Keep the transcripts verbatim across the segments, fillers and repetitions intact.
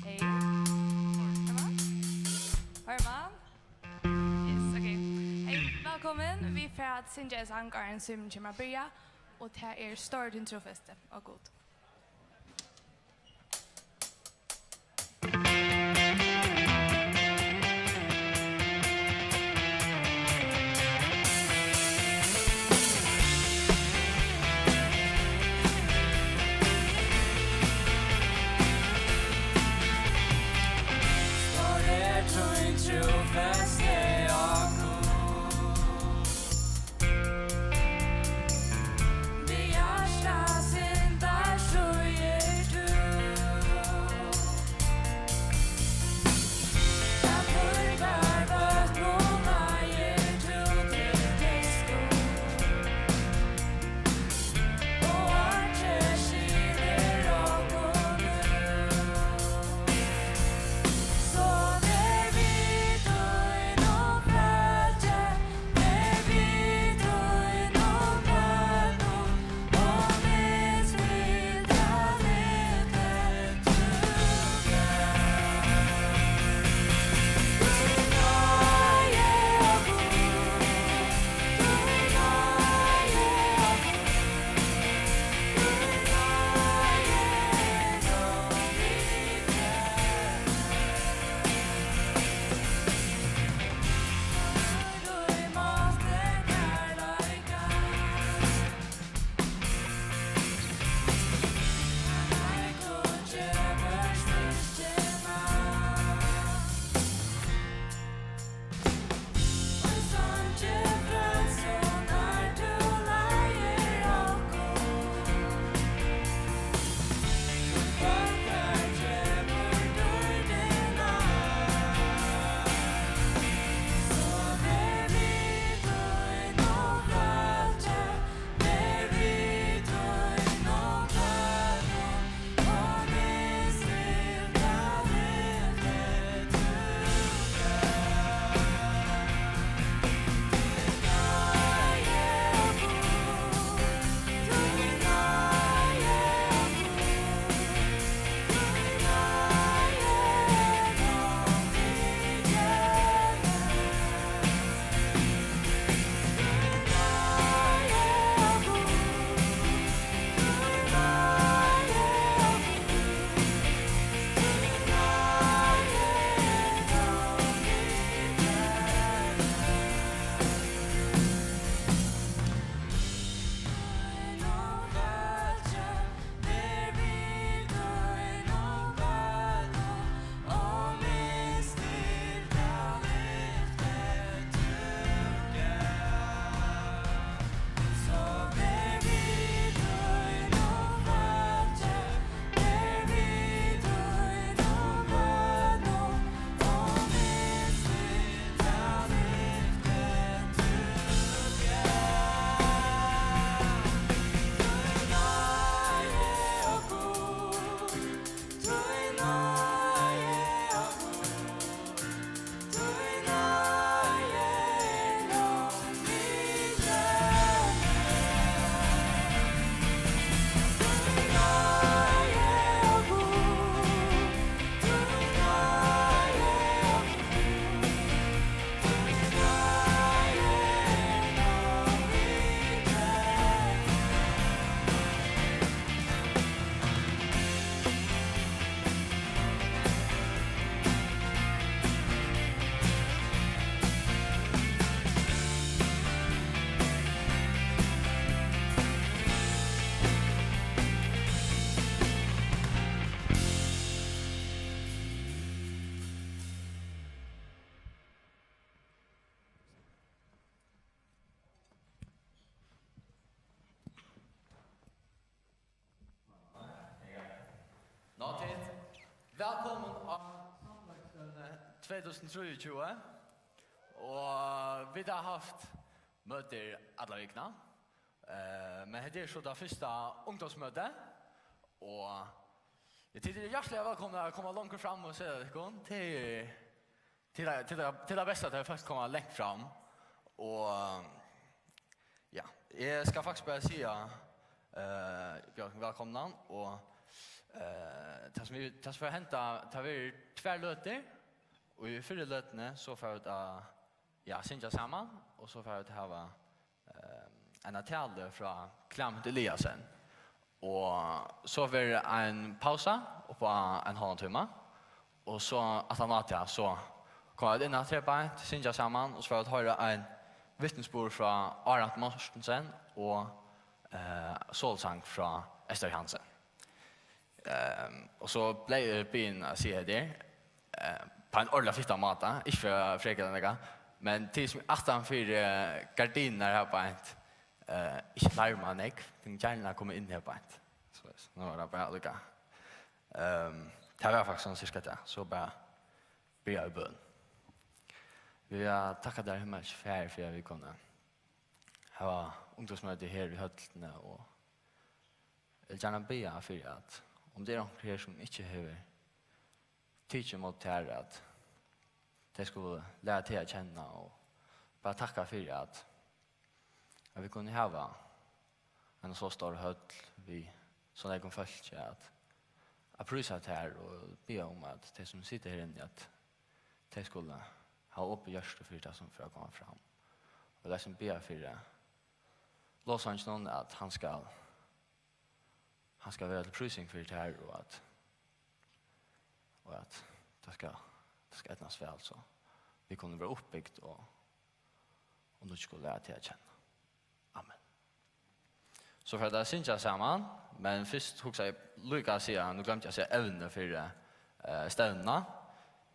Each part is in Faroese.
Hey. Hoyrir man? Hoyrir man? Yes, ok. Hey, vælkomin. Vit fara at syngja ein sang, áðrenn Símun kemur at byrja, og tað er Stóra Tindhúgvu Festi. Á gud. Vælkomin á Samleiksstevnu tvey túsund og trýogtjúgu. Og vit hava havt møtir alla vikuna. Eh, men hetta er so tað fyrsta ungdómsmøtið. Og ja, tit eru hjartaliga vælkomin at koma longur fram og seta tykkum. Tað er til tað, til tað, til tað besta, at fólk koma langt fram. Og, ja, eg skal faktiskt bara siga, eh, Bjørn, vælkomna. Og, eh, tað sum vit, tað sum fer at henda, tað verður tvær løtur. Og í fyrru løtuni, so fara vit at, ja, syngja saman, og so fara vit at hava eh, eina talu frá Klement Eliasen. Og so verður ein pausa upp á ein hálvan tíma. Og so aftan á tað, so koma vit inn aftur beint, syngja saman, og so fara vit at hoyra ein vitnisburð frá Árna Mortensen og, eh, solsang frá Esther Hansen. Ehm, og so bleiv eg biðin at siga hetta her, eh, på ein ordiliga fittan máta, ikki fyri at freka tað nakað, men tit sum eru aftan fyri, eh, gardinurnar her beint, eh, ikki larma nógv, tit gjarna koma inn her beint. So, so, nú var tað bara líka. Ehm, tað var faktiskt soleiðis cirka tað, so bara byrja í bøn. Vit vilja takka tær, himmalski Faðir, fyri at vit kunnu hava ungdómsmøti her í høllini og Eg vil gjarna biðja fyri, at um tað er onkur her, sum ikki hevur tikið ímóti tær, at tey skulu læra teg at kenna, og bara takka fyri, at, at vit kunnu hava eina so stóra høll við so nógvum fólki, at, at prísa tær og biðja um, at tey, sum sita her inni, at tey skulu hava opið hjørtu fyri tað, sum fer at koma fram. Og lat okkum biðja fyri lovsanginum, at hann skal hann skal vera til prísing fyri tær, og at, og at tað skal, tað skal eydnast væl, so vit kunnu vera uppbygd og, og nú skulu læra teg at kenna. Amen. So fara vit at syngja saman, men fyrst hugsaði eg líka at siga, nú gloymdi eg at siga evnið fyri, eh, stevnuna.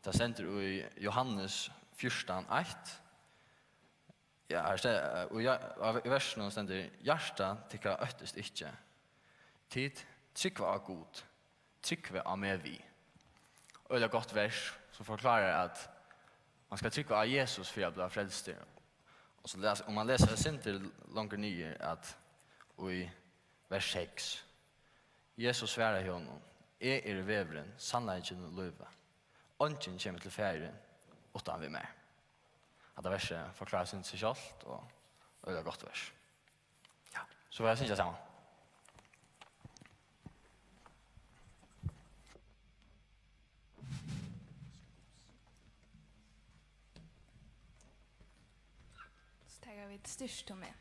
Tað stendur í Jóhannes fjúrtan eitt. Ja, her stendur, og ja, í versinum stendur: "Hjarta tykkara óttist ikki. Tit trúgva á Gud, trúgvið á meg við." Øgiliga gott vers, sum forklárar, at man skal trúgva á Jesus fyri at blíva frelstur. Og so les, um man lesur eitt sindur longur niður, at í vers seks, Jesus svarar honum: "Eg eri vegurin, sannleikin og lívið. Eingin kemur til Faðirin uttan við mær." Hatta versið forklárar seg sjálvt og øgiliga gott vers. Ja, so fara vit at syngja saman. So taka vit Styrk tú meg.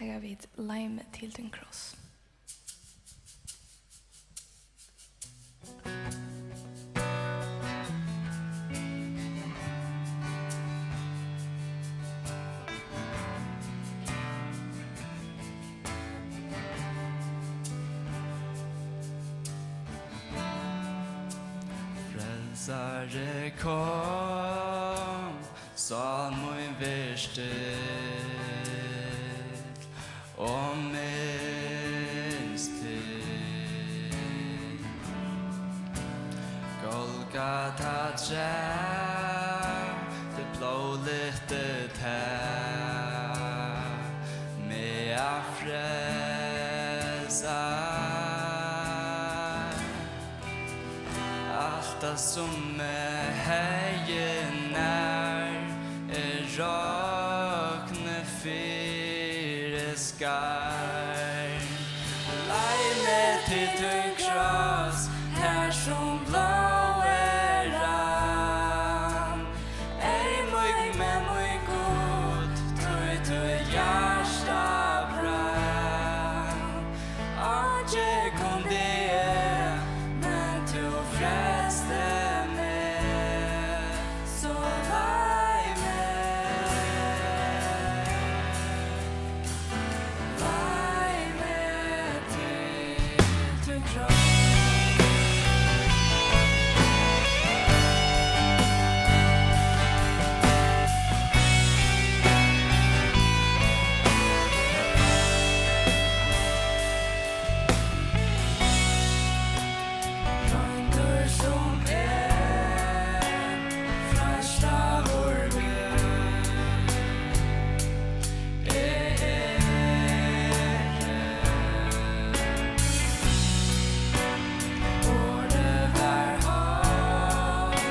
Vit leið meg til tín kross. Frelsari kom, sál mín, ver still og minst til. Golgata træ, tað blóðlitna tað, meg at frelsa. Alt tað, sum eg hevði nær, er roknað fyri skarv. Leið meg til tín kross, har sum blóðið rann. Eyðmýk meg, mín Gud, tí títt hjarta brann. Eingin kundi eg, men tú frelsti meg, so leið meg, leið meg til tín kross. Royndur sum eg, freistaður vil eg eri. Orðið var hold,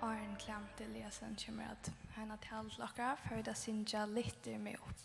Áðrenn Clementi Eliasen kemur at halda talu til okkara, fara vit at syngja Lyftir meg upp.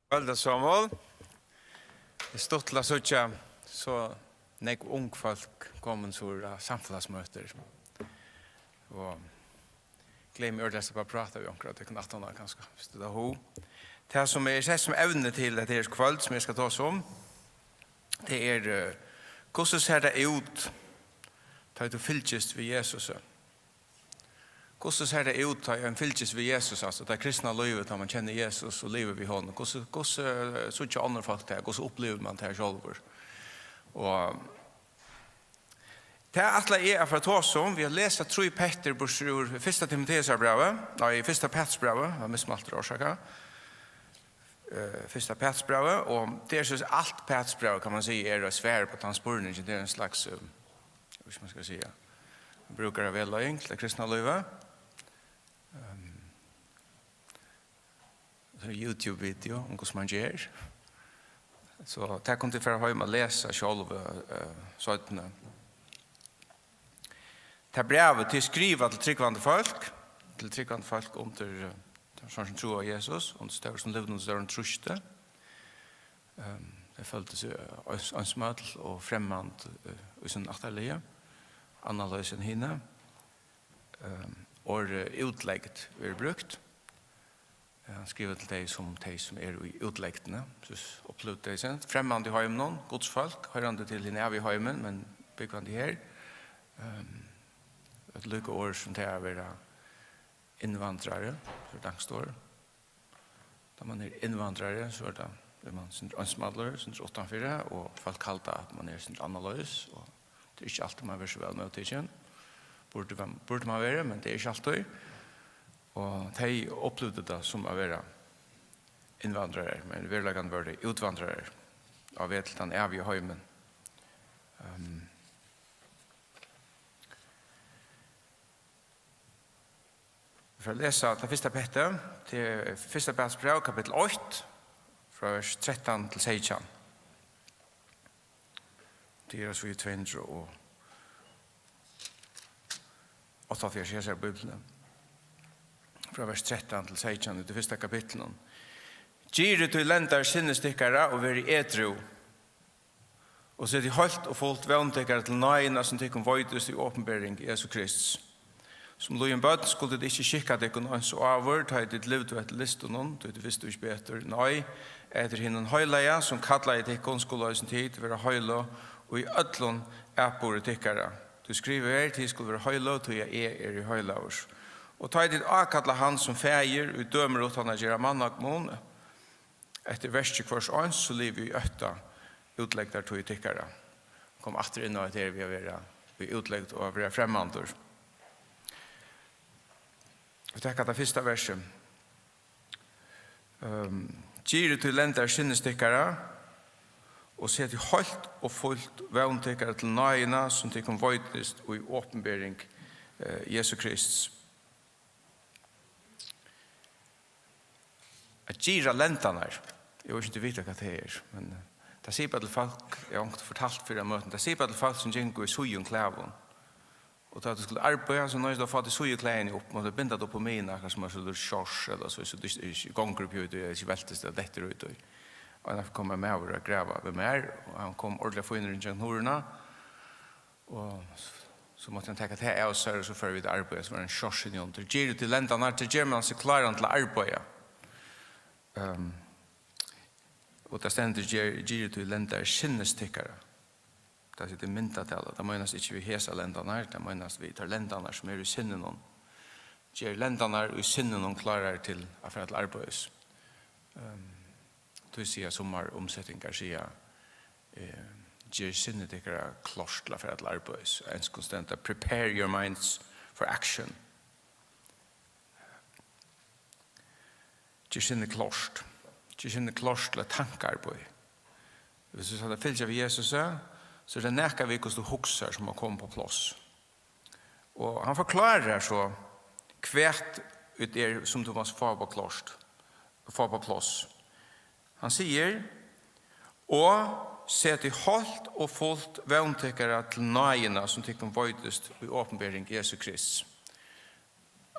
Kvøld, Sámal. Tað er stuttligt at síggja so nógv ung fólk komin so á samfelagsmøtir. Og gleði meg ordiliga at bara práta við onkra av tykkum aftaná kanska, viss tú hevur hug. Tað sum er sett sum evni til hetta her kvøld, sum eg skal tosa um, tað er, eh, hvussu sær tað út, tá tú fylgist við Jesusi? Hvussu sær tað út, tá ein fylgist við Jesus, altso tað kristna lívið, tá man kennir Jesus og livir við honum? Hvussu, hvussu, eh, síggja onnur fólk tað? Hvussu upplivir man tað sjálvur? Og tað ætli eg at fara at tosa um. Vit lesa trý pettir, burtur úr fyrsta Timoteusarbrævi, nei, fyrsta Pætursbrævi, eg mismælti, orsaka. Eh, fyrsta Pætursbrævi, og tað er so alt Pætursbrævið, kann man siga, er eitt svar á tann spurningin. Tað er ein slags, eh, hvussu man skal siga, brúkaravegleiðing til tað kristna lívið. Ehm, so YouTube-video um hvussu man ger. So tað kunnu tit fara heim at lesa sjálv, eh, seinni. Tað brævið, tað er skrivað til trúgvandi fólk, til trúgvandi fólk undir, eh, teir sum trúgva á Jesus, undir stór, sum livdu undir stórum trýsti. Ehm, tey føldu seg eins-, einsmøll og fremmand, eh, í sínum ættarliði, annarleiðis enn hini. Ehm, orðið útlegd verður brúkt. Eh, hann skrivar til tey sum, tey sum eru í útlegdini. So upplivdu tey seg fremmand í heiminum, Guds fólk, hoyrandi til hin ævigi heimin, men búgvandi her. Ehm, eitt líka orð sum tað at vera innvandrari, so er danskt orð. Tá man er innvandrari, so er tað, er man sindur einsmallur, sindur uttanfyri, og fólk halda at man er sindur annarleiðis, og tað er ikki altíð man verður so væl móttikin. Burdi man, burdi man verið, men tað er ikki altíð. Og tey upplivdu tað sum at vera innvandrarar, men í veruleikanum vóru tey útvandrarar á veg til tann æviga heimin. Ehm, Vit fara at lesa tað fyrsta pettið, til fyrsta Pætursbræv, kapittul eitt, frá vers trettan til seytjan. Tað er altso í tvey hundrað og áttaoghálvfjerðs í hesari bíbliuni. Frá vers trettan til seytjan í tí fyrsta kapitlinum. Girðið tí lendar sinnis tykkara og verið edrú. Og setið heilt og fult vón tykkara til náðina, sum tykkum veitist í opinbering Jesu Krists. Sum lýðin børn skuldu tit ikki skikka tykkum eins og áður, tá ið tit livdu eftir lystunum, tí tit vistu ikki betur. Nei, eftir hinum heilaga, sum kallaði tykkum, skulu eisini tit vera heilag í øllum atburði tykkara. Tí skrivað er: Tit skulu vera heilag, tí at eg eri heilagur. Og tá ið tit ákalla hann sum Faðir, ið dømir uttan at gera mannamun, eftir verki hvørs eins, so livið í ótta útlegdartíð tykkara. Kom aftur inn á hetta her við at vera í útlegd og at vera fremmandur. Vit taka tað fyrsta versið. Ehm, girðið tí lendar sinnis tykkara, og setið heilt og fult vón tykkara til náðina, sum tykkum veitist í opinbering, eh, Jesu Krists. At girða lendarnar. Eg veit ikki, um tit vita, hvat tað er, men, eh, tað sigur bara til fólk, eg havi onkuntíð fortalt fyrr á møtum, tað sigur bara til fólk, sum gingu í síðum klæðum. Og tá tú skuldi arbeiða, so noyðist tú at fáa tey síðu klæðini upp, mátti binda tað upp á miðjuna, akkurát sum eitt sovorðið shorts ella so, so tú ikki, ikki gongur upp í, tú ikki veltist ella dettur út í. Og ein ferð kom ein maður at grava við mær, og hann kom ordiliga fínur inn gjøgnum hurðina, og s-, so mátti hann taka tað av sær, og so fóru vit at arbeiða, so var ein shorts inni undir. Girðið tí lendarnar, tað ger man seg kláran til at arbeiða. Ehm, og tað stendur, ger-, girðið tí lendar sinnis tykkara. Tað er myndatala. Tað meinast ikki við hesar lendarnar, tað meinast við tær lendarnar, sum eru í sinninum. Ger lendarnar í sinninum klárar til at fara til arbeiðis. Ehm, tí siga summar umsetingar, siga, eh, ger sinnið tykkara klárt til at fara til arbeiðis. Á enskum stendur: "Prepare your minds for action." Ger sinnið klárt. Ger sinnið klárt til eitt tankaarbeiði. Viss tú skalt fylgja við Jesusi, so er tað nakað við, hvussu tú hugsar, sum má koma upp á pláss. Og hann forklárar so, hvat tað er, sum tú mást fáa upp á klárt, fáa upp á pláss. Hann sigur: "Og setið heilt og fult vón tykkara til náðina, sum tykkum veitist í opinbering Jesu Krists."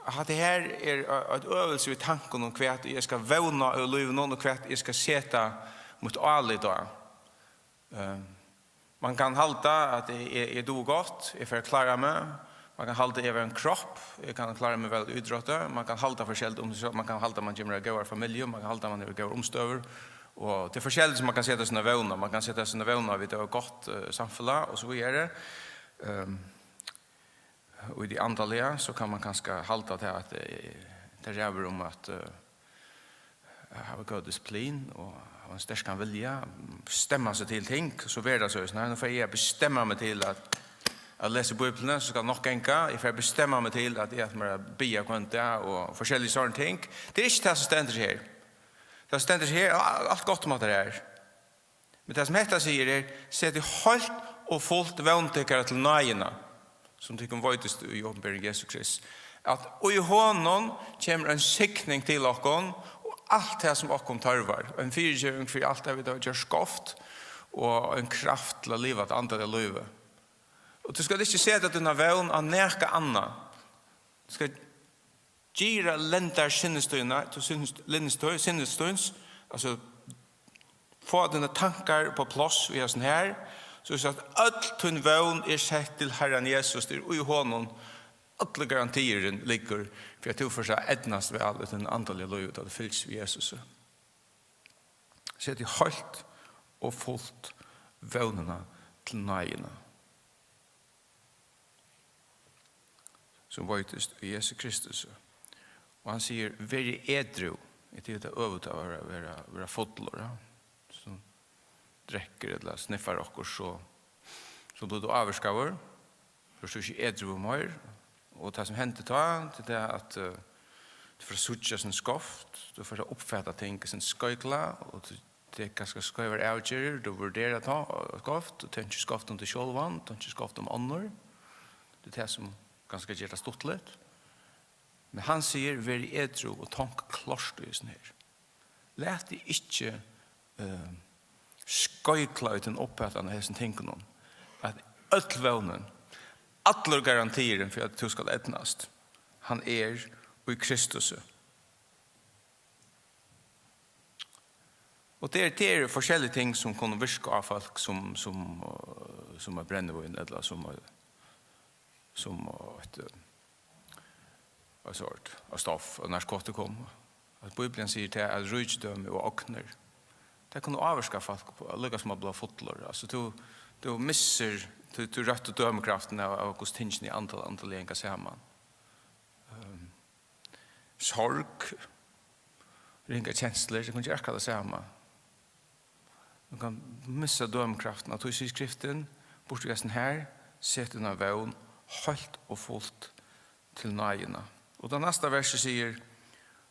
Hatta her er eitt øvelse við tankum um hvat eg skal vóna í lívinum og hvat eg skal seta mítt álit á. Eh, Man kann halda, at eg, eg, eg dugi gott, eg fari at klára meg. Man kann halda, eg havi ein kropp, eg kann klára meg væl í ítrótti. Man kann halda forskelligt um seg sjálv. Man kann halda, man kemur av góðari familju, man kann halda, man hevur góðar umstøður. Og tað er forskelligt, sum man kann seta sína vón á. Man kann seta sína vón á, at vit hava gott, eh, samfelag, og so víðari. Ehm, og í tí andaliga, so kann man kanska halda til, at, eh, tað ræður um at, eh, hava góða disiplin og hava ein sterkan vilja, bestemma seg til ting, so verður tað so, nei, nú fari eg at bestemma meg til at, at lesa Bíbliuna, so skal nokk ganga, eg fari at bestemma meg til at eg ætli mær at biðja hvønn dag og forskellig sånn ting. Tað er ikki tað sum stendur her. Tað stendur her, al-, alt gott um hatta her. Men tað sum hetta sigur er, setið heilt og fult vón tykkara til náðina, sum tykkum veitist í opinberun Jesu Krist. At í honum kemur ein signing til okkum, og alt tað sum okkum tørvar. Ein fyrigeving fyri alt tað vit hava gjørt skeivt, og ein kraft til at liva eitt andaliga lív. Og tú skalt ikki seta tína vón á nakað annað. Tú skalt gira lendar sinnis tína, tú sinnis, linnis tí, sinnis tíns, altso, fáa tínar tankar upp á pláss í hesum her, so at øll tín vón er sett til Harran Jesus, tað er í honum allur garantiurin liggur, fyri at tú fert at eydnast væl í tínum andaliga lívi, tá tú fylgist við Jesus. Setið heilt og fult vónina til náðina, sum veitist í Jesu Kristus. Og hann sigur, "Verið edrú." Tað er tað øvuta av at vera, vera, vera fullur, ja. Sum drekkur ella sniffar okkurt, so, so blívur tú ávirkaður. Tú ert ikki edrú meir. Og tað sum hendir tá, tað er tað at, eh, tú fert at síggja sum skeivt, tú fert at uppfata ting sum skeivt, og tú tekur kanska skeivar avgerðir, tú vurderar tá, eh, skeivt, tú tenkir skeivt um teg sjálvan, tenkir skeivt um onnur. Tað er tað sum kanska ger tað stuttligt. Men hann sigur, "Verið edrú og tonk klárt í hesum her." Lat teg ikki, eh, skeivla í tín uppfatan av hesum tingunum. At øll vónin, allur garantiurin fyri at tú skal eydnast, hann er í Kristusi. Og tað er, tað eru forskellig ting sum kunnu virka á fólk sum, sum, eh, sum eitt brennivín ella sum, eh, sum eitt, eh, eitt sort av stoff, av narkotikum. At Bíblian sigur tað, at ríkidømi og ognir, tað kunnu ávirka fólk upp á, líka sum at blíva fullur. Altso, tú, tú missir, tú, tú røttu dømikraftina av, av hvussu tingini andal-, andaliga hanga saman. Ehm, sorg, ringar kenslur, tað kunnu gera akkurát tað sama. Tú kanst missa dømikraftina, tí sigur Skriftin, burtur við hesum her, set tína vón heilt og fult til náðina. Og tað næsta versið sigur,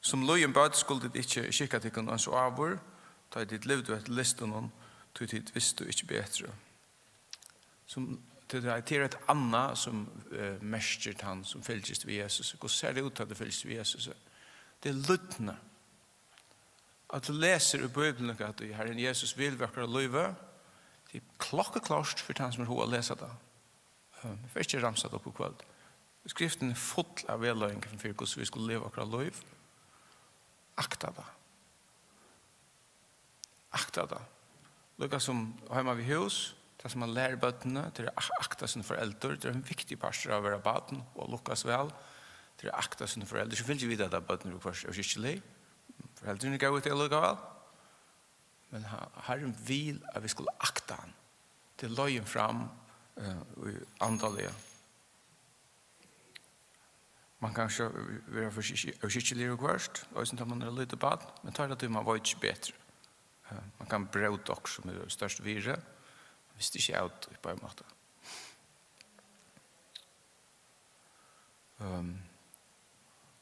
"Sum lýðin børn skulu tit ikki skikka tykkum eins og áður, tá ið tit livdu eftir lystunum, tí tit vistu ikki betri." Sum, tað er, tað er eitt annað sum, eh, merkir tann sum fylgist við Jesus. Hvussu sær tað út, tá tú fylgist við Jesus? Tað er lydni. At tú lesur í Bíbliuni, hvat Harrin Jesus vil við okkara lívi, tað er klokkuklárt fyri tann sum hevur hug at lesa tað. Ehm, eg fari ikki at ramsa tað upp í kvøld. Skriftin er full av vegleiðingum fyri, hvussu vit skulu liva okkara lív. Akta tað. Akta tað. Líka sum heima við hús, tað sum man lærir børnini, tað er at ak-, akta síni foreldur, tað er ein viktigur partur av at vera barn og lukkast væl, tað er at akta síni foreldur. Sjálvfylgja vita tað, at børn eru viðhvørt óskikkilig, foreldrini eru góð, tað er allíkavæl. Men ha-, Harrin vil, at vit skulu akta hann. Tað er leiðin fram, eh, í andaliga. Man kann sjá, vera for skik-, óskikkiligur og hvørt, eisini tá man er lítið barn, men tá er tað tí man veit ikki betri. Eh, man kann bróta okkurt sum er stórt virði, visti ikki av tí, á ein máta. Ehm,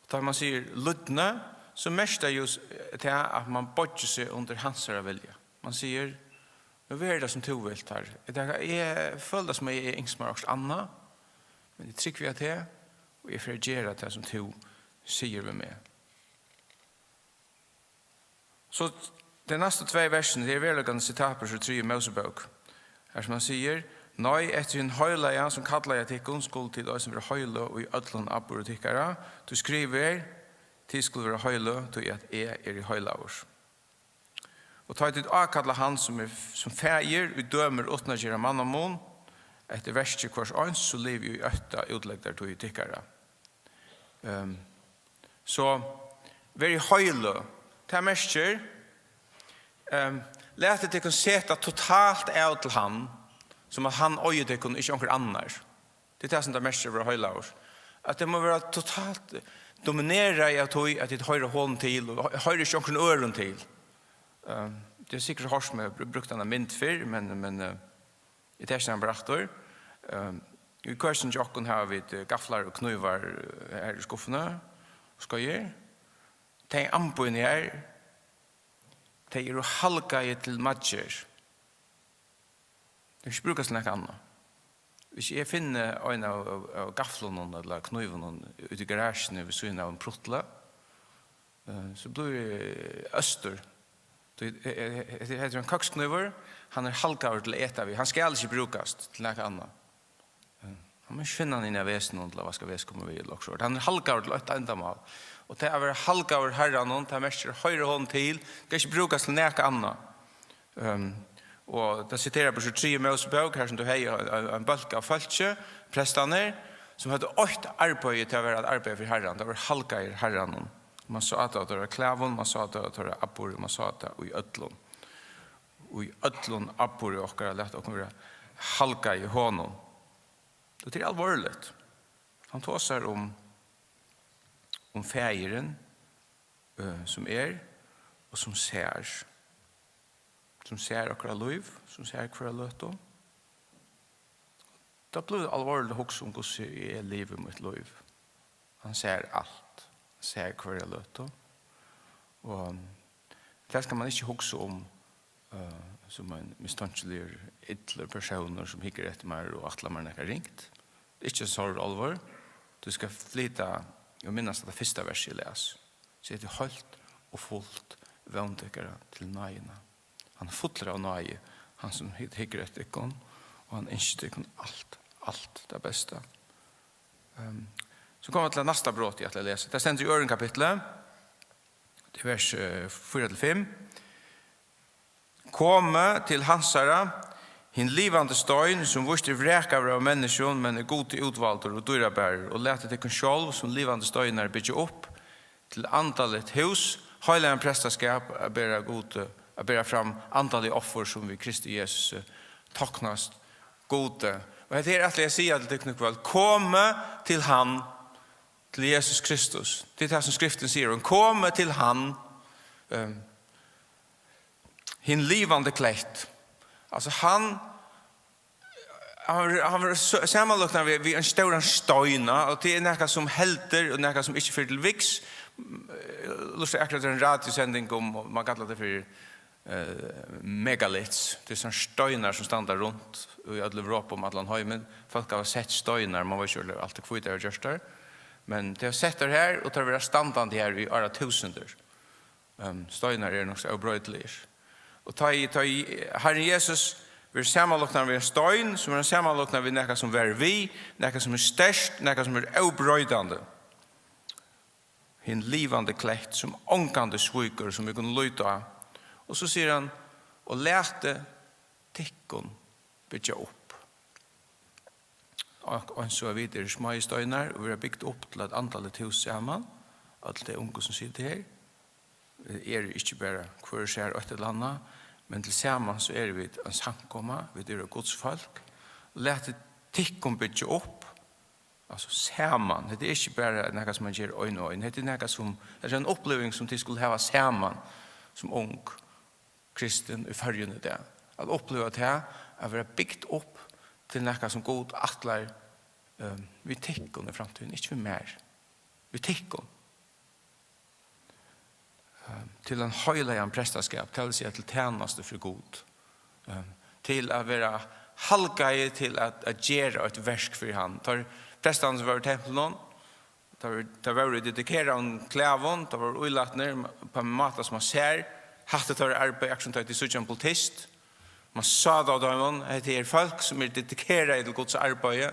og tá man sigur lydni, so merkir tað jú s-, tað at man boyggir seg undir hansara vilja. Man sigur, "Nú verður tað sum tú vilt, Harri. Eg, eg føli tað sum eg ynski mær okkurt annað, men eg trúgvi á teg, og eg fari at gera tað sum tú sigur við meg." So tey næstu tvey versini, tað er veruleikan sitat frá triðju Mósebók, har sum hann sigur, Nei, eftir hin heilaga, sum kallaði tykkum, skulu tit eisini vera heilag í øllum atburði tykkara. Tí skrivað er: Tit skulu vera heilag, tí at eg eri heilagur. Og tá ið tit ákalla hann, sum er, sum faðir, ið dømir uttan at gera mannamun eftir verki hvørs eins, so livið í ótta útlegdartíð tykkara. Ehm, so, verið heilag. Tað merkir, ehm, latið tykkum seta totalt av til hann, sum at hann eigur tykkum, ikki onkur annar. Tað er tað, sum tað merkir at vera heilagur. At tað má vera totalt dominerað av tí, at tit hoyra honum til, og hoyra ikki onkrum øðrum til. Ehm, tað er sikkurt hoyrt meg br-, brúkt hana mynd fyrr, men, men, eh, eg taki hana bara aftur. Ehm, í køkinum hjá okkum hava vit, eh, gaflar og knívar, eh, her í skuffuni, og skeiðir. Tey amboðini her, tey eru halgaði til matgerð. Tey ikki brúkast til nakað annað. Hvis eg finni ein av, av, av gaflunum ella knívunum úti í garasjuni við síðuna av ein prutli, eh, so blívi eg østur. Tí, eh, eh, eh, hetta er ein køksknívur, hann er halgaður til at eta við. Hann skal ikki brúkast til nakað annað. Eh, hann má ikki finna hann inni á vesinum til at vaska vesikummu við ella okkurt. Hann er halgaður til eitt endamál. Og tað at vera halgaður Harranum, tað merkir, hoyrir honum til, skal ikki brúkast til nakað annað. Ehm, og tað siterar bara úr triðju Mósebók, har sum tú hevði ein, ein, ein bólk av fólki, prestarnir, sum høvdu eitt arbeiði til at vera at arbeiða fyri Harran. Tað var halgaðir Harranum. Man sá tað á teirra klæðum, man sá tað á teirra atburði, man sá tað í øllum. Í øllum atburði okkara, lat okkum vera halgaði honum. Og tað er alvorligt. Hann tosar um, um faðirin, eh, sum er og sum sær. Sum sær okkara lív, sum sær hvørja løtu. Tað blívur alvorligt at hugsa um, hvussu eg livi mítt lív. Hann sær alt. Hann sær hvørja løtu. Og tað skal man ikki hugsa um, eh, sum ein mistankiligur, illur persónur, sum hyggur eftir mær og ætlar mær nakað ringt. Tað er ikki so álvor. Tú skal flyta og minnast tað fyrsta versið eg las. Setið heilt og fult vón tykkara til náðina. Hann er fullur av náði, hann sum hy-, hyggur eftir tykkum, og hann ynskir tykkum alt, alt tað besta. Ehm, so koma vit til næsta brot, eg ætli at lesa. Tað stendur í øðrum kapitli, til vers, eh, fýra til fimm. Komið til hansara, hin livandi stein, sum víst er vrakaður av menniskjum, men er Gudi útvaldur og dýrabærur, og latið tykkum sjálv sum livandi steinar byggja upp til andaligt hús, heilagan prestaskap, at bera Gudi, at bera fram andalig offur, sum við Kristi Jesusi toknast Gudi. Og hetta her ætli eg at siga til tykkum í kvøld: Komið til hann, til Jesus Kristus. Tað er tað, sum Skriftin sigur. Og komið til hann, ehm, hin livandi klett. Altso, hann, hann verður, hann verður s-, samanlíknaður við, við ein stóran stein, og tað er nakað, sum heldur, og nakað, sum ikki fer til viks. Lurtaði akkurát eftir eini radiosending um, og man kallar tað fyri, eh, megaliths. Tað eru sovorðnir steinar, sum standa runt í øllum Evropu, um allan heimin. Fólk hava sett steinar, man veit ikki, um tað er altíð, hví tey hava gjørt tað. Men tey hava sett teir her, og teir verða standandi her í áratúsundir. Ehm, steinar eru nokk so óbroytiligir. Og tá ið, tá ið Harrin Jesus verður samanlíknaður við ein stein, so verður hann samanlíknaður við nakað, sum varir við, nakað, sum er sterkt, nakað, sum er óbroytandi. Hin livandi klett, sum ongantíð svíkur, sum vit kunnu líta á. Og so sigur hann: Og latið tykkum byggja upp. Og eins og vit eru smáir steinar og verða bygd upp til eitt andaligt hús saman, øll tey ungu, sum sita her, eru ikki bara hvør sær eitt ella annað, men til saman so eru vit ein samkoma, vit eru Guds fólk. Latið tykkum byggja upp, altso saman. Hetta er ikki bara nakað, sum man ger ein og ein. Hetta er nakað, sum, hetta er ein uppliving, sum tit skulu hava saman sum ung kristin í Føroyum í dag. At uppliva tað, at vera bygd upp til nakað, sum Gud ætlar, ehm, við tykkum í framtíðini, ikki við mær, við tykkum. Ehm, til ein heilagan prestaskap, tað vil siga til tænastu fyri Gud. Ehm, til at vera halgaði til at, at gera eitt verk fyri hann. Teir prestarnir, sum vóru í templinum, teir, teir vóru í dedikeraðum klæðum, teir vóru ílatnir upp á ein máta, sum man sær. Hatta er teirra arbeiði, akkurát sum tá tit síggja ein politist. Man sá tað á teimum, hetta er fólk, sum er dedikerað til Guds arbeiði,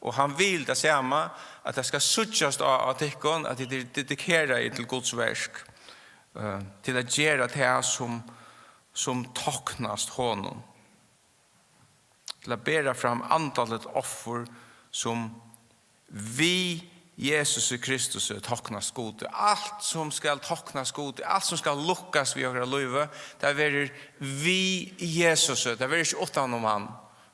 og hann vil tað sama, at tað skal síggjast á, á tykkum, at tit eru dedikerað til Guds verk, eh, til at gera tað, sum, sum toknast honum, til at bera fram andaligt offur, sum við Jesusi Kristusi toknast Gudi. Alt, sum skal toknast Gudi, alt, sum skal lukkast við okkara lívi, tað verður við Jesusi, tað verður ikki uttan um hann.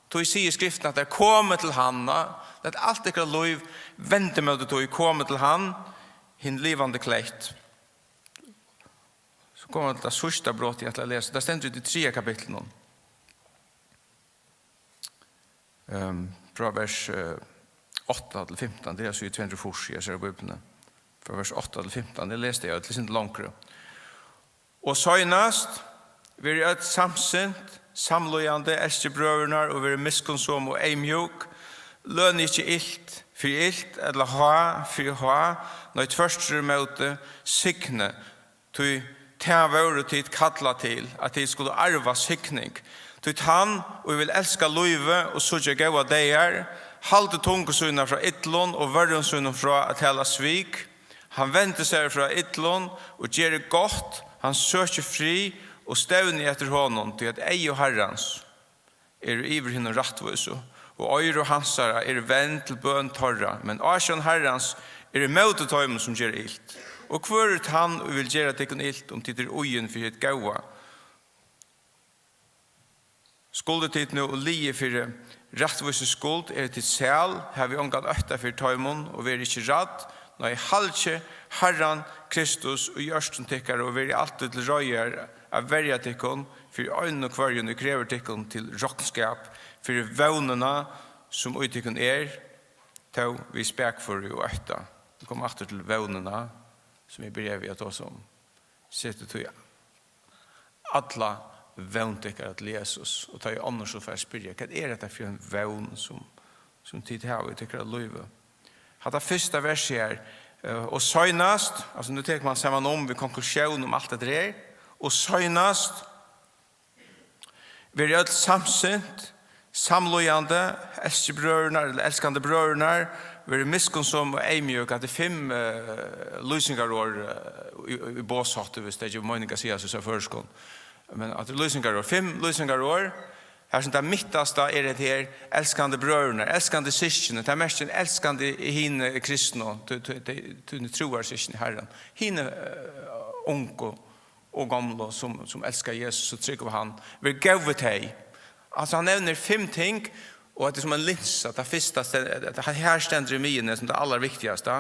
Tí sigur Skriftin, at tær komu til hann, at alt tykkara lív vendi móti tí, komu til hann, hin livandi klett. So koma vit til tað síðsta brot, eg ætli at lesa. Tað stendur í tí triðja kapitlinum. Ehm, frá vers, eh, átta til fimtan, tað er so í tvey hundrað og fýrs, eg sær í Bíbliuni. Frá vers átta til fimtan, eg lesi tað, eg lesi longri. Og seinast, verið øll samsint, samlíðandi, elskið brøðurnar og verið miskunnsom og eyðmjúk, lønið ikki ilt fyri ilt, ella háð fyri háð, nei, tvørturímóti, signið, tí tað vóru tit kallað til, at tit skulu arva signing. Tí tann, ið vil elska lívið og síggja góðar dagar, haldi tungu sína frá illum og vørrum sínum frá at tala svik. Hann vendir sær frá illum og ger gott, hann søkir frið og stevni eftir honum, tí at eygu Harrans eru yvir hinum rættvísu, og oyru hansara eru vend til bøn teirra, men ásjón Harrans er ímóti teimum, sum gera ilt. Og hvør er tann, ið vil gera tykkum ilt, um tit eru íðin fyri hitt góða? Skuldu tit nú liðið fyri rættvísu skuld, eru tit sæl, havið ongan ótta fyri teimum, og verið ikki rædd, nei, halgið Harran Kristus í hjørtum tykkara, og verið altíð til reiðar at verja tykkum fyri einum og hvørjum, ið krevur tykkum til roknskap fyri vónina, sum í tykkum er, tó við spakføri og ótta. Vit koma aftur til vónina, sum eg byrjaði við at tosa um. Setið tí alla vón tykkara til Jesus, og tá ið onnur so fara at spyrja, hvat er hetta fyri ein vón, sum, sum tit hava í tykkara lívi? Hatta fyrsta versið her, eh, og seinast, altso, nú tekur man saman um við konklusjón um alt hetta her, og seinast, verið øll samsint, samlíðandi, elskið brøðurnar, ella elskandi brøðurnar, verið miskunnsom og eyðmjúk. Hatta er fimm, eh, lýsingarorð, eh, í, í, í boðshátti, viss tað gevur meining at siga so á føroyskum. Men hatta er lýsingarorð, fimm lýsingarorð. Har sum tað mittasta er hetta her, elskandi brøðurnar, elskandi systkini, tað merkir elskandi hini kristnu, tú, tú, tú, tú trúarsyskin í Harran. Hini, eh, ungu og gomlu, sum, sum elska Jesus og trúgva hann. Ver góð við tey. Altso, hann nevnir fimm ting, og hetta er sum ein linsa. Tað fyrsta sten-, at her stendur í miðjuni, sum tað allarviktigasta.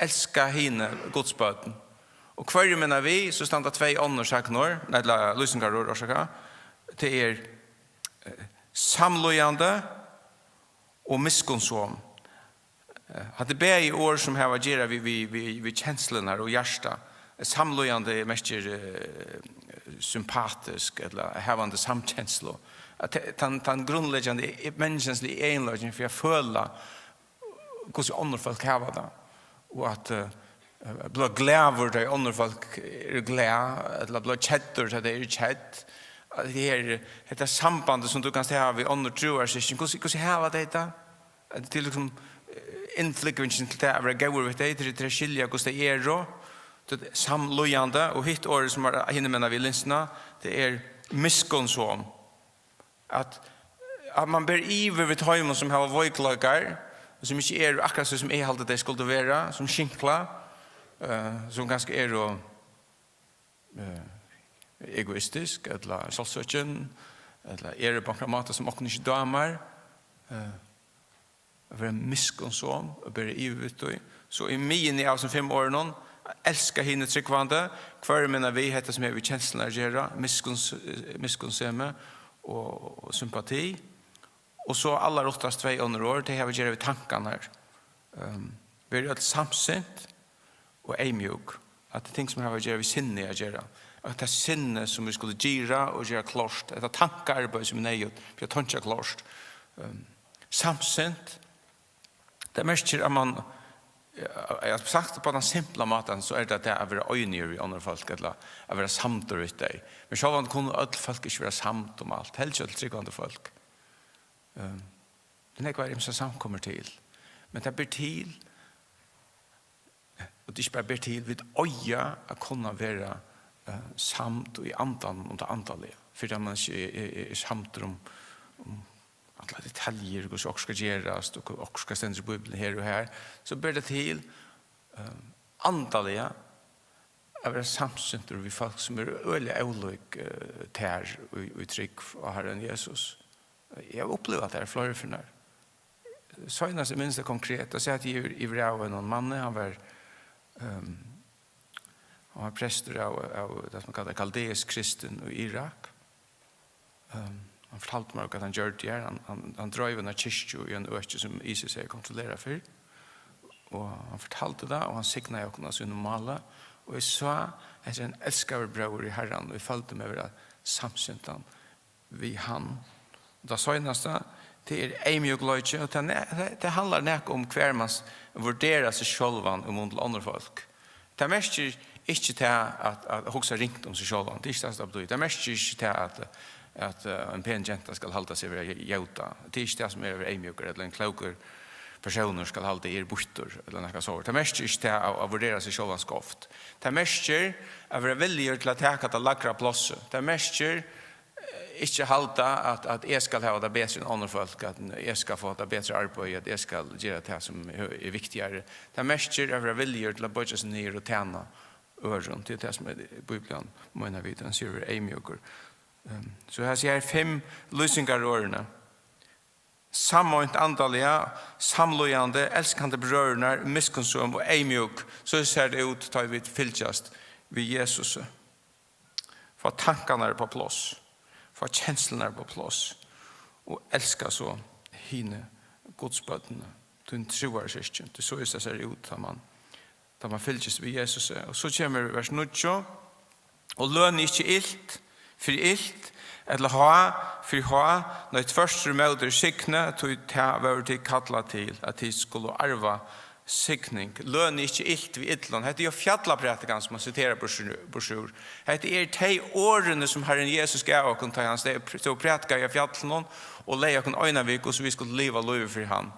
Elska hini Guds børn. Og hvørjum meina vit, so standa tvey onnur sagnorð, nei, ella lýsingarorð, orsaka. Tað er, eh, samlíðandi og miskunnsom. Eh, hatta er bæði orð, sum hava at gera við, við, við, við kenslurnar og hjartað. Samlíðandi merkir, eh, sympatisk, ella havandi samkenslu. At te-, tann, tann grundleggjandi e-, menniskjansliga eginleikin fyri at føla, hvussu onnur fólk hava tað. Og at, eh, blíva glaður, tá onnur fólk eru glað, ella blíva keddur, tá tey eru kedd. At her, hetta sambandið, sum tú kanst hava við onnur trúarsyskin, hvussu, hvussu hava tey tað? At tað er liksom, eh, innflúgvingin til tað at vera góður við tey, til, til at skilja hvussu tey eru, og tað er samlíðandi, og hitt orðið, sum er hinumegin við linsuna, tað er miskunnsom. At, at man ber yvir við teimum, sum hava veikleikar, og sum ikki eru akkurát so, sum eg haldi, tey skuldu vera, sum skinkla, eh, sum kanska eru, eh, egoistisk, ella sjálvsøkin, ella eru á onkran máta, sum okkum ikki dámar, eh, at vera miskunnsom og bera yvir við tí. So í miðjuni av hesum fimm orðunum, elska hini trúgvandi, hvørjum meina vit hetta, sum hevur við kenslurnar at gera, miskunns-, eh, miskunnsemi og, og sympati. Og so allaruttast tvey onnur orð, tey hava at gera við tankarnar. Ehm, verið øll samsint og eyðmjúk. At tað er ting, sum hava at gera við sinnið at gera. At tað sinnið, sum vit skulu gira og gera klárt, hetta tankaarbeiði, sum er neyðugt, fyri at tenkja klárt. Ehm, samsint, tað merkir, at man Eg havi sagt tað á ein simplan máta, so er tað tað at vera einigur við onnur fólk, ella at vera samdur við tey. Men sjálvandi kunnu øll fólk ikki vera samd um alt, helst ikki øll trúgvandi fólk. Ehm, tað er nógvar ymsar samkomur til, men tað ber til, og tað ikki bara ber til, vit eiga at kunna vera, eh, samd í andanum um tað andaliga, fyri at man ikki er, er, er samdur um, um allar detaljur, hvussu okkurt skal gerast, og hvat okkurt skal stendur í Bíbliuni her og har, so ber tað til, eh, andaliga at vera samsintur við fólk, sum eru øgiliga ólík, eh, tær í, í trúgv á Harran Jesus. Eg havi upplivað tað fleiri ferðir. Seinast eg minnist tað konkret, tá sat eg yvir, yvir av einum manni, hann var, ehm, hann var prestur av, av tað, sum man kallar kaldeisk kristin í Irak. Ehm, hann fortaldi mær, hvat hann gjørdi her. Hann, hann, hann dreiv eina kirkju í einum øki, sum ISIS hevði kontrollerað fyrr. Og hann fortaldi tað, og hann signaði okkum á sínum máli. Og eg sá, hetta er ein elskaður bróðir í Harran, og eg føldi meg vera samsintan við hann. Og tað seinasta, tað er eymjúkleiki, og tað ne-, tað, tað handlar nakað um, hvar man s-, vurderar seg sjálvan í mun til onnur fólk. Tað merkir ikki tað at, at hugsa ringt um seg sjálvan. Tað er ikki tað, sum tað betýðir. Tað merkir ikki tað at, at, eh, ein pen genta skal halda seg vera jóta. Tað er ikki tað, sum er at vera eymjúkur, ella ein klókur persónur skal halda, eg eri býttur, ella nakað sovorðið. Tað merkir ikki tað at, at vurdera seg sjálvan skeivt. Tað merkir at vera viljugur til at taka tað lægra plássið. Tað merkir, eh, ikki halda at, at eg skal hava tað betri enn onnur fólk, at eg skal fáa tað betri arbeiði, at eg skal gera tað sum er, er viktigari. Tað merkir at vera viljugur til at boyggja seg niður og tæna øðrum. Tað er tað, sum er, Bíblian meinar við, hann sigur, "Ver eymjúkur." Ehm, so her sigur fimm lýsingarorðini. Sameint andaliga, samlíðandi, elskandi brøðurnar, miskunnsøm og eymjúk. So sær tað út, tá vit fylgjast við Jesusi. Fá tankarnar upp á pláss, fá kenslurnar upp á pláss og elska so hini Guds børnini, tíni trúarsyskin. Tað er soleiðis, tað sær út, tá man, tá man fylgist við Jesusi. Og so kemur vers níggju: "Og lønið ikki ilt fyri ilt, ella háð fyri háð, nei, tvørturímóti signið, tí tað vóru tit kallað til, at tit skulu arva signing." Lønið ikki ilt við illum. Hetta er jo fjallaprædikan, sum man siterar burtur, burtur úr. Hetta er tey orðini, sum Harrin Jesus gav okkum, tá hann steg-, stóð og prædikaði á fjallinum og legði okkum eina viku, so vit skuldu liva lívið fyri hann.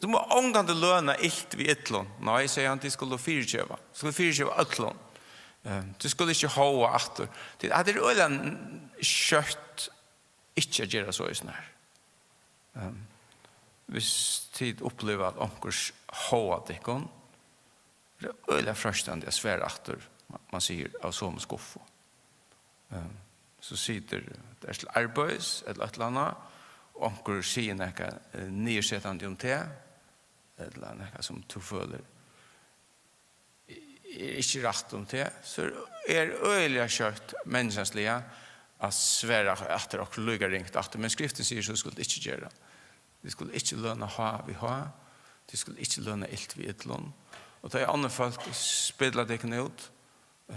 "Tú má ongantíð løna ilt við illum." "Nei," segði hann, "tit skulu fyrigeva. Skulu fyrigeva øllum. Eh, tit skulu ikki háða aftur." Tit, hatta er øgiliga n-, skjótt ikki at gera soleiðis nær. Ehm, hvis tit uppliva, at onkur s-, háðar tykkum, tað er øgiliga freistandi at svara aftur, man, man sigur, av somu skuffu. Ehm, so situr, tað er til arbeiðis, ella eitt ella annað, og onkur sigur nakað, eh, niðursetandi um teg, ella nakað sum tú følir er ikki rætt um teg, so er øgiliga skjótt menniskjansliga at svara aftur okkurt líka ringt aftur. Men Skriftin sigur, so skulu tit ikki gera. Tit skulu ikki løna háð við háð, tit skulu ikki løna ilt við illum. Og tá ið onnur fólk spilla tykkum út,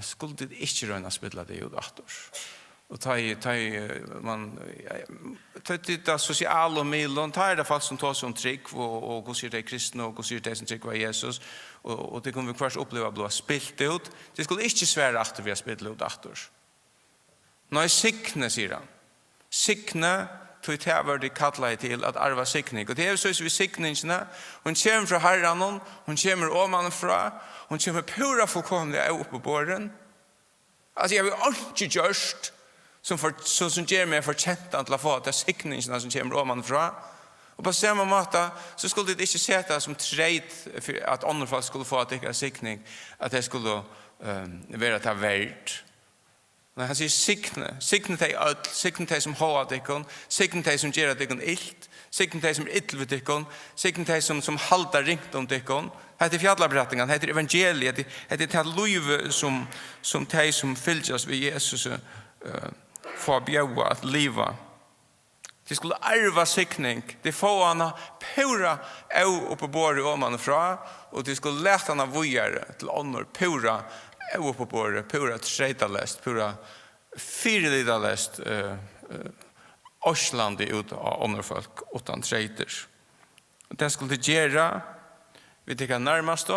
skulu tit ikki royna at spilla tey út aftur. Og tá ið, tá ið, eh, man, eh, tá ið tit á sosialum miðlum, tá er tað fólk sum tosa um trúgv, og, og hvussu eru tey kristnu, og hvussu eru tey sum trúgva Jesus, og, og tit kunnu viðhvørt uppliva at blíva spilt út. Tit skulu ikki svara aftur við at spilla út aftur. Nei, signið, sigur hann. Signið, tí tað vóru tit kallaði til at arva signing. Og tað er so við signingina, hon kemur frá Harranum, hon kemur omanfrá, hon kemur púra fullkomiliga óuppiborin. Altso, eg havi einki gjørt sum for-, sum, sum ger meg fortjentan til at fáa ta signingina sum kemur omanfrá. Og á sama máta, so skulu tit ikki seta tað sum treyt fyri at onnur fólk skulu fáa tykkara signing, at tey skulu, ehm, vera tað verd. Nei, hann sigur: "Signið, signið tey øll, signið tey sum háða tykkum, signið tey sum gera tykkum ilt, signið tey sum eru ill við tykkum, signið tey sum, sum halda ringt um tykkum." Hetta er fjallaprædikan, hetta er evangeliið, hetta er, hetta er tað lívið sum, sum tey sum fylgjast við Jesus, eh, fáa bjóða at liva. Tit skulu arva signing, tit fáa hana púra óuppiborið omanfrá, og tit skulu lata hana víðari til onnur púra óuppiborið, púra treytaleyst, púra fyrilitaleysur, eh, eh, oyslandi út á onnur fólk uttan treytir. Og tað skulu tit gera, Við tykkara nærmastu,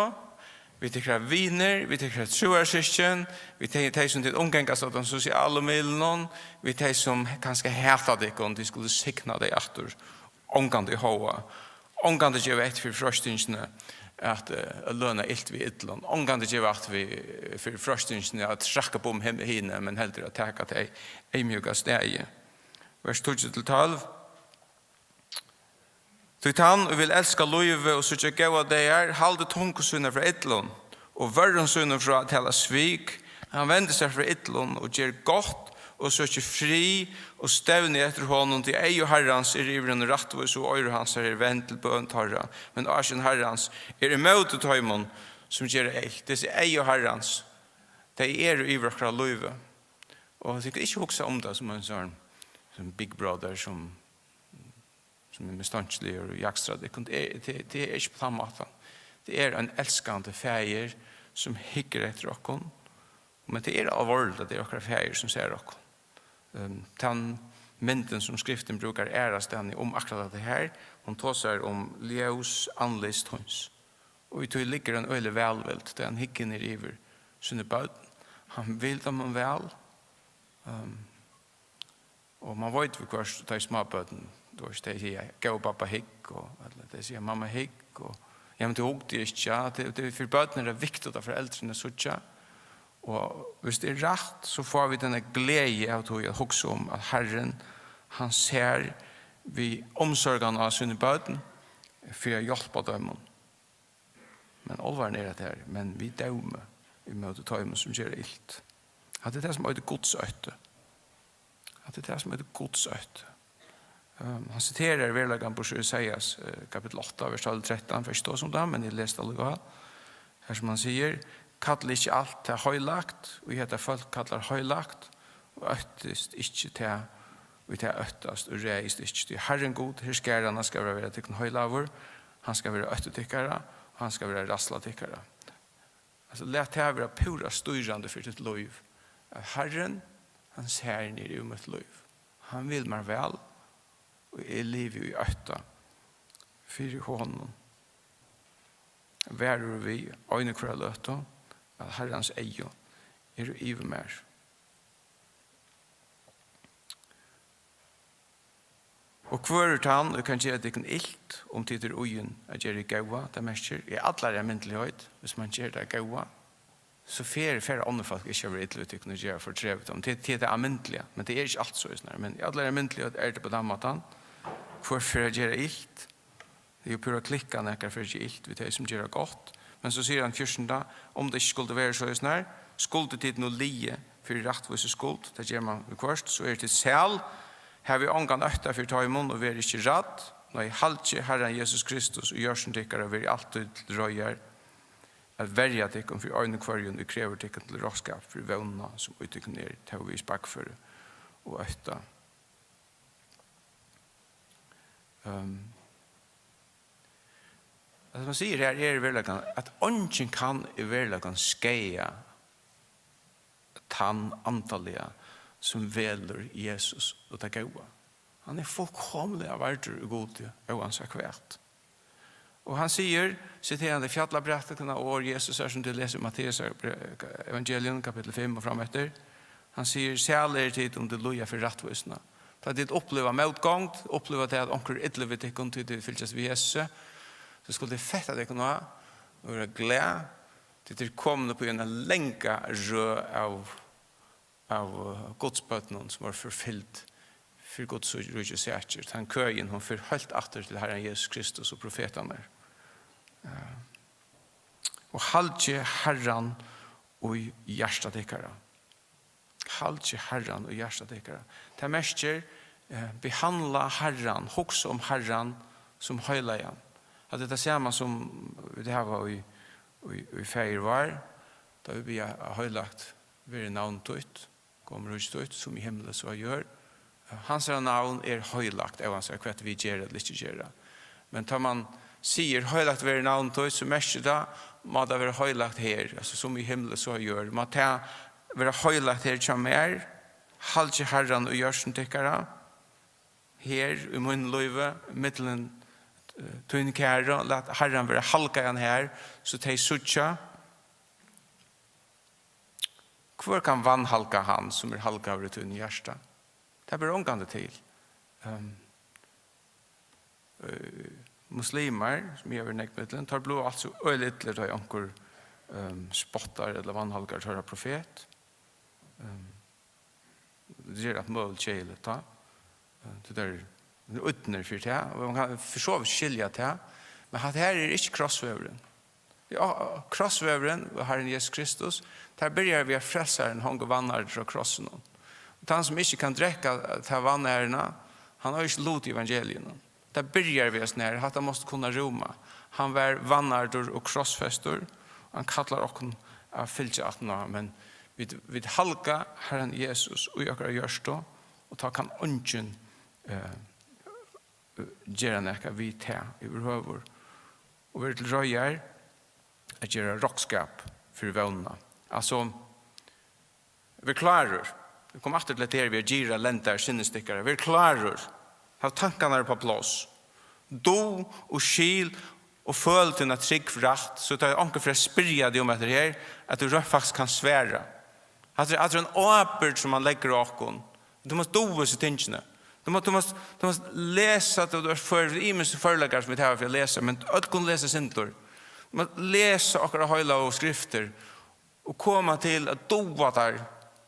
við tykkara vinir, við tykkara trúarsystkin, við tey, tey sum tit umgangast á teimum sosialu miðlunum, við tey sum kanska hata tykkum, tit skulu signa tey aftur. Ongantíð háða, ongantíð geva eftir fyri freistingini at, eh, at løna ilt við illum, ongantíð geva aftur við, fyri freistingini at trakka upp um hin-, hini, men heldur at taka tey eyðmjúka staðið. Vers tíggju til tólv. Tí tann, ið vil elska lívið og síggja góðar dagar, haldi tungu sína frá illum og vørrum sínum frá at tala svik. Hann vendir sær frá illum og ger gott og søkir frið og stevni eftir honum, tí eygu Harrans eru yvir hinum rættvísu og oyru hansara eru vend til bøn teirra. Men ásjón Harrans er ímóti teimum, sum gera ilt. Hesi eygu Harrans, tey eru yvir okkara lívi. Og tit kunnu ikki hugsa um tað sum ein sånn, sum Big Brother, sum sum er mistankiligir og jakstraðir. Tað er, tað, tað er ikki á tann mátan. Tað er ein elskandi faðir, sum hyggur eftir okkum. Men tað er álvarsligt, at tað er okkara faðir, sum sær okkum. Ehm, tann myndin, sum skriftin brúkar aðrastaðni um akkurát hatta her, hon tosar um ljós andlits tíns. Og í tí liggur ein øgilig vælvild, tá hann hyggur niður yvir síni børn. Hann vil teimum væl. Ehm, Og man veit viðhvørt, tá ið smábørn, tú veist, tey siga, "Góði babba, hygg," og, ella tey siga, "Mamma, hygg," og, "Ja, men tú hugdi ikki," ja, tað, tað, fyri børn er tað viktigt, at foreldrini síggja. Og hvis tað er rætt, so fáa vit eina gleði av tí at hugsa um, at Harrin, hann sær við umsorgan á síni børn, fyri at hjálpa teimum. Men álvarin er, at her, men við dómi ímóti teimum, sum gera ilt. Hatta er tað, sum eitur gudsótti. Hatta er tað, sum eitur gudsótti. Ehm, hann siterar veruleikan burtur úr Jesaja, eh, kapittul átta, vers tólv til trettan, fari ikki tosa um tað, men eg lesi tað allíkavæl. Har sum hann sigur, "Kallið ikki alt tað heilagt, ið hetta fólk kallar heilagt, og óttist ikki tað, ið tað óttast, og ræðist ikki. Tí Harrin Gud, herskaranna, skal vera, vera tykkum heilagur, hann skal vera ótti tykkara, og hann skal vera ræðsla tykkara." Altso, lat tað vera púra stýrandi fyri títt lív, at Harrin, hann sær niður yvir mítt lív. Hann vil mær væl, og eg livi í ótta fyri honum. Varur við eina hvørja løtu, at Harrans eygu eru yvir mær. Og hvør er tann, ið kann gera tykkum ilt, um tit eru íðin at gera tað góða? Tað merkir, í allari almindeligheit, hvis man ger tað góða, so fer, fer onnur fólk ikki at vera ill við tykkum og gera for trevligt. Men tað, tað er tað almindiliga, men tað er ikki alt so, men í allari almindeligheit er tað á tann mátan. Hvør fer at gera ilt? Tað er jú púra klikkað, nakar fer at gera ilt við tey, sum gera gott. Men so sigur hann fjúrtanda, um tað ikki skuldi verið soleiðis nær, skuldu tit nú liðið fyri rættvísi skuld, tað ger man viðhvørt, so eru tit sæl, havið ongan ótta fyri teimum og verið ikki rædd, nei, halgið Harran Jesus Kristus í hjørtum tykkara, verið altíð til reiðar at verja tykkum fyri einum hvørjum, ið krevur tykkum til roknskap fyri vónina, sum í tykkum er, tó við spakføri og ótta. Ehm, tað, sum hann sigur her, er í veruleikanum, at eingin kann í veruleikanum skaða tann andaliga, sum velur Jesus og tað góða. Hann er fullkomiliga vardur í Gudi, óansæð hvat. Og hann sigur, siterandi fjallaprædikuna og orð Jesus, her sum tit lesa í Matteus evangelium, kapittul fimm og fram eftir, hann sigur, "Sæl eru tit, um tit líða fyri rættvísina." Tá tit uppliva mótgongd, uppliva tað, at onkur er illur við tykkum, tí tit fylgjast við Jesusi, so skulu tit fetta tykkum á og vera glað, tí tit eru komin upp í eina langa røð av, av, eh, Guds børnum, sum vóru forfylgd fyri Guds ríkis sakir. Tann køin, hon fer heilt aftur til Harran Jesus Kristus og profetarnar. Eh, og halgið Harran í hjarta tykkara. Halgið Harran í hjarta tykkara. Tað merkir, eh, behandla Harran, hugsa um Harran sum heilagan. At tað er tað sama sum vit hava í, í, í Faðir vár, tá vit biðja: Heilagt verði navn títt, komi ríki títt, sum í himli, so á jørð. Hansara navn er heilagt, óansæð hvat vit gera ella ikki gera. Men tá man sigur: Heilagt verði navn títt, so merkir tað, má tað vera heilagt her, altso sum í himli, so á jørð. Má tað vera heilagt her hjá mær, halgið Harran í hjørtum tykkara, her í mínum lívi, millum, eh, tín kæru, lat Harran vera halgaðan her, so tey síggja. Hvør kann vanhalga hann, sum er halgaður í tínum hjarta? Tað ber ongantíð til. Ehm, eh, muslimar, sum eg havi verið nógv millum, teir blíva altso øgiliga illir, tá ið onkur, ehm, spottar ella vanhalgar teirra profet. Ehm, tað er alt møguligt keðiligt, tá. Eh, tað er, tað er ódnir fyri tað, og man kann fyri so vítt skilja tað, men hatta her er ikki krossvegurin. Ja, krossvegurin og Harrin Jesus Kristus, tað byrjar við, at Frelsarin hongur vanærdur á krossinum. Og tann, sum ikki kann drekka ta vanæruna, hann hevur ikki lut í evangeliinum. Tað byrjar við hesum her, hatta mást tú kunna rúma. Hann var vanærdur og krossfestur, og hann kallar okkum at fylgja aftan á, men vit, vit halga Harran Jesus í okkara hjørtu, og tá kann eingin, eh, gera nakað við tað yvirhøvur. Og vera til reiðar at gera roknskap fyri vónina. Altso, ver klárur. Vit koma aftur til hetta her við at girða lendar sinnis tykkara. Ver klárur. Hav tankarnar upp á pláss. Dug og skil og føl tína trúgv rætt, so tá onkur fer at spyrja teg um hetta her, at tú rent faktiskt kann svara. Hatta er, hatta er ein ábyrgd, sum man leggur á okkum. Tú mást duga hesi tingini. Tú mást, tú mást, tú mást lesa, tú, tú ert før, ymisku førleikar, sum vit hava fyri at lesa, men øll kunnu lesa sindur. Tú mást lesa okkara heilagu skriftir og koma til at duga tær,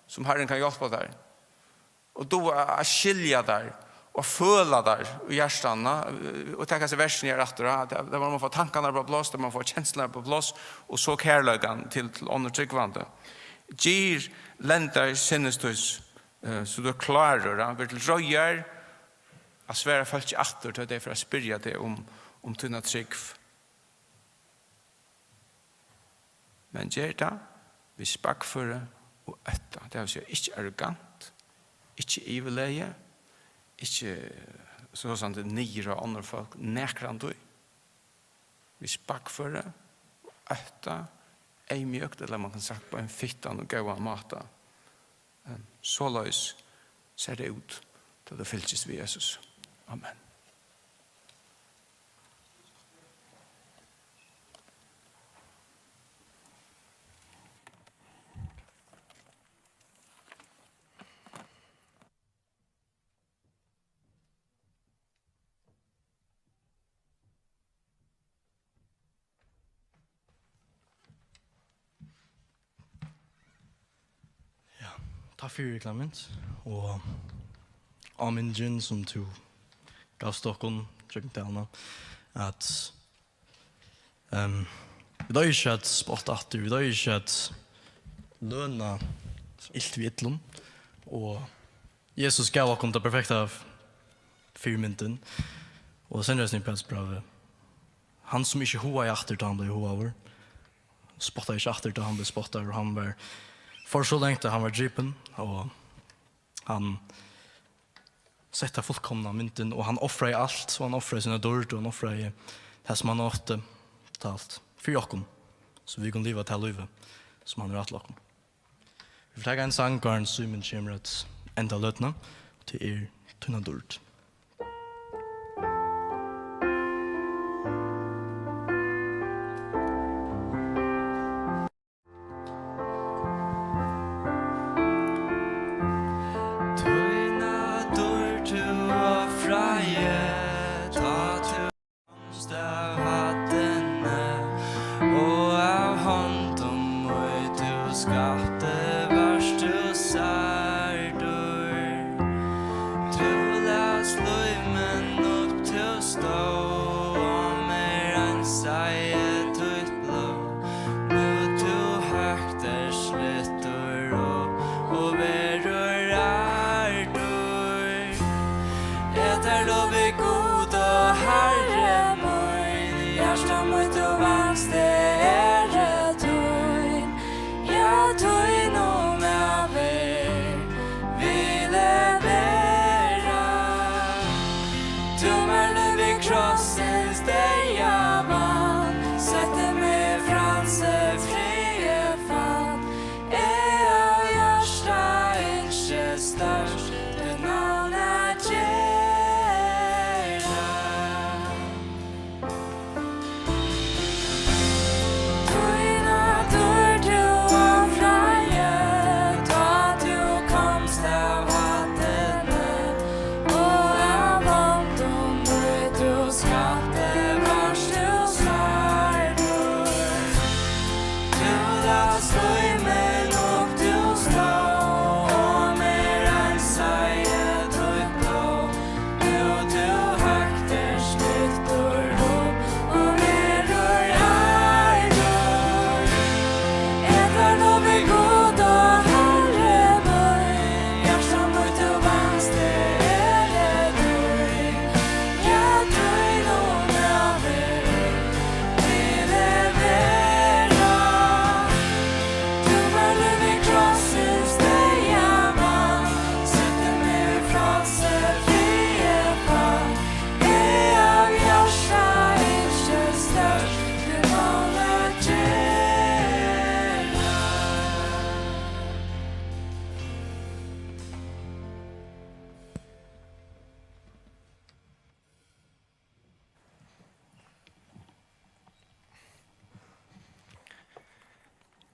sum Harrin kann hjálpa tær. Og duga at, at skilja tær, og føla tær í hjartanum, og taka hesi versini her aftur, at, at man fáa tankarnar upp á pláss, at man fáa kenslurnar upp á pláss, og so kærleikan til, til onnur trúgvandi. Gir lendar sinnis tíns, eh, so tú ert klárur, ja? Ver til reiðar at svara fólki aftur, tá tey fara at spyrja teg um, um tína trúgv. Men ger tað við spakføri og ótta. Tað vil siga, ikki arrogant, ikki yvirlegi, ikki so sanniliga niður á onnur fólk, nakrantíð. Við spakføri og ótta, eyðmjúkt, ella man kann sagt, á ein fittan og góðan máta. Ehm, soleiðis sær tað út, tá tú fylgist við Jesus. Amen. Ja, takk fyri, Clement. Og áminningin, sum tú gavst okkum gjøgnum dagin, at, ehm, vit eiga ikki at spotta aftur, vit eiga ikki at løna ilt við illum. Og Jesus gav okkum ta perfekta fyrimyndin. Og seinast í Pætursbrævi, hann sum ikki hugaði aftur, tá hann bleiv hugaður, spottaði ikki aftur, tá hann bleiv spottaður, og hann var, fór so langt, at hann var dripin, og hann sett ta fullkomna myndin, og hann ofraði alt, og hann ofraði sína dýrd, og hann ofraði tað, sum hann átti, tað alt, fyri okkum, so vit kunnu liva tað lívið, sum hann hevur ætlað okkum. Vit fara at taka ein sang, áðrenn Símun kemur at enda løtuna, og tað er Tína dýrd. Tína dýrd tú ofraði, tá tú komst av hæddini, og av hondum, ið tú skapti, vart tú særdur. Tú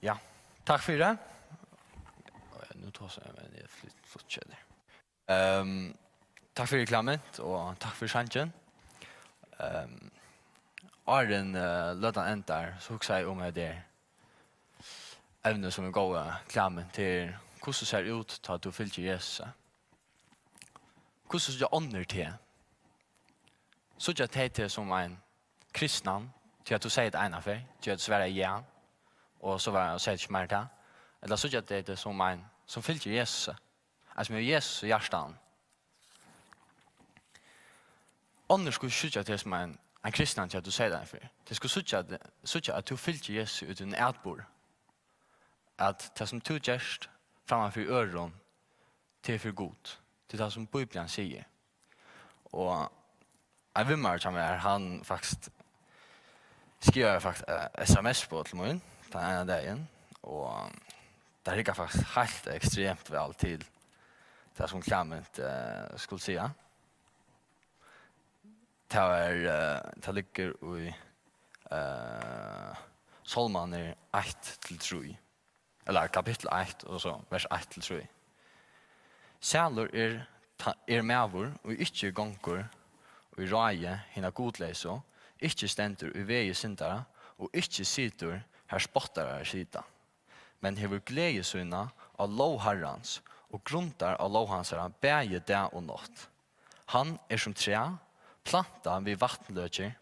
Ja, takk fyri. Nú tosar eg, men eg flyt-, flytti ikki her. Ehm, takk fyri, Klement, og takk fyri sangin. Ehm, áðrenn, eh, løtan endar, so hugsaði eg um hetta her evni, sum er góða, Klement, til hvussu sær út, tá tú fylgir Jesusi. Hvussu síggja onnur teg? Síggja tey teg sum ein kristnan, tí at tú segði tað eina ferð, tí at tú svaraði ja, og so var, og segði ikki meir tað? Ella síggja tey teg sum ein, sum fylgir Jesusi, ein, sum hevur Jesus í hjartanum? Onnur skulu síggja teg sum ein, ein kristnan, tí at tú segði tað eina ferð. Tey skulu síggja, síggja, at tú fylgir Jesusi í tínum atburði, at tað, sum tú gert framman fyri øðrum, tað er fyri Gud. Tað er tað, sum Bíblian sigur. Og ein vinmaður hjá mær, hann faktiskt skrivaði faktiskt, eh, S M S boð til mín tann eina dagin, og tað riggar faktiskt heilt ekstremt væl til tað, sum Klement, eh, skuldi siga. Tað er, eh, tað liggur í, eh, Sálmarnir eitt til trý, ella kapittul eitt, og so vers eitt til trý. Sælur er ta-, er maður, ið ikki gongur í ráði hinna gudleysu, ikki stendur í vegi syndara, og ikki situr, har spottarar sita, men hevur gleði sína á lóg Harrans, og grundar á lóg hansara bæði dag og nátt. Hann er sum træ, plantað við vatnløkir,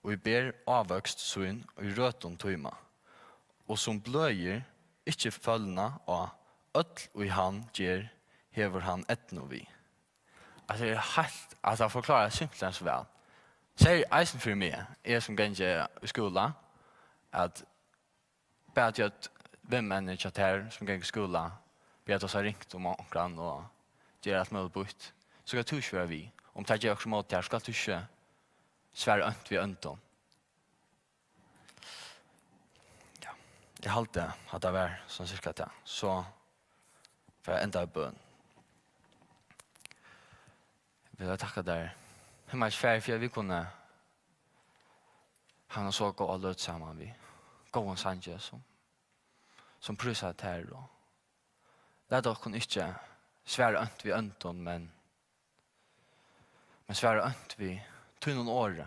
og ið ber ávøkst sín í røtum tíma, og sum bløðir ikki følna á, øll, ið hann ger, hevur hann eydnu við. Altso, tað er heilt, altso, tað forklárar simpelthen so væl. Serliga eisini fyri meg, eg sum gangi í skúla, at bara tí at vinmenninir hjá tær, sum ganga í skúla, byrja at tosa ringt um onkran og gera alt møguligt býtt, so skalt tú ikki vera við. Um teir gera okkurt ímóti tær, skalt tú ikki svara ónt við óndum. Ja, eg haldi, at tað var soleiðis cirka tað. So fari eg at enda við bøn. Eg vil takka tær, himmalski Faðir, fyri at vit kunnu hava eina so góða løtu saman við góðum sangi, sum, sum prísar tær, og lat okkum ikki svara ónt við óndum, men, men svara ónt við tínum orði,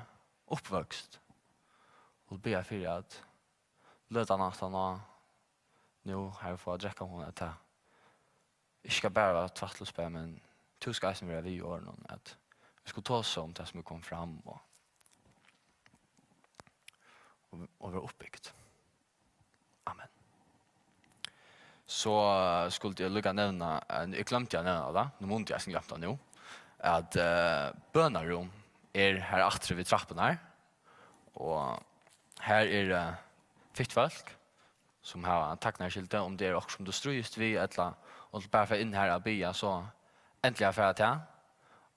uppvøkst. Og biðja fyri, at løtan aftan á, nú, har vit fáa at drekka av honum, at tað ikki skal bara vera tvætluspæl, men tú skalt eisini vera við í orðinum, at vit skulu tosa um tað, sum er komið fram, og, og, og vera uppbygd. Amen. So, eh, skuldi eg líka nevna, eh, eg gloymdi at nevna tað, nú mundi eg eisini gloymt tað nú, at, eh, bønarúm er har afturi við trappurnar, og har er, eh, fitt fólk, sum hava tagnarskyldu, um tað er okkurt, sum tú stríðist við, ella um tú bara fer inn har at biðja, so endiliga far at tað.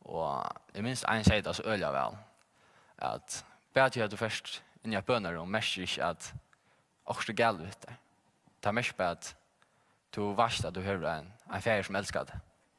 Og eg minnist, ein segði tað so øgiliga væl, at bara tí at tú fert inn í eitt bønarúm, merkir ikki, at okkurt er galið við tær. Tað merkir bara, at tú veitst, at tú hevur ein, ein faðir, sum elskar teg.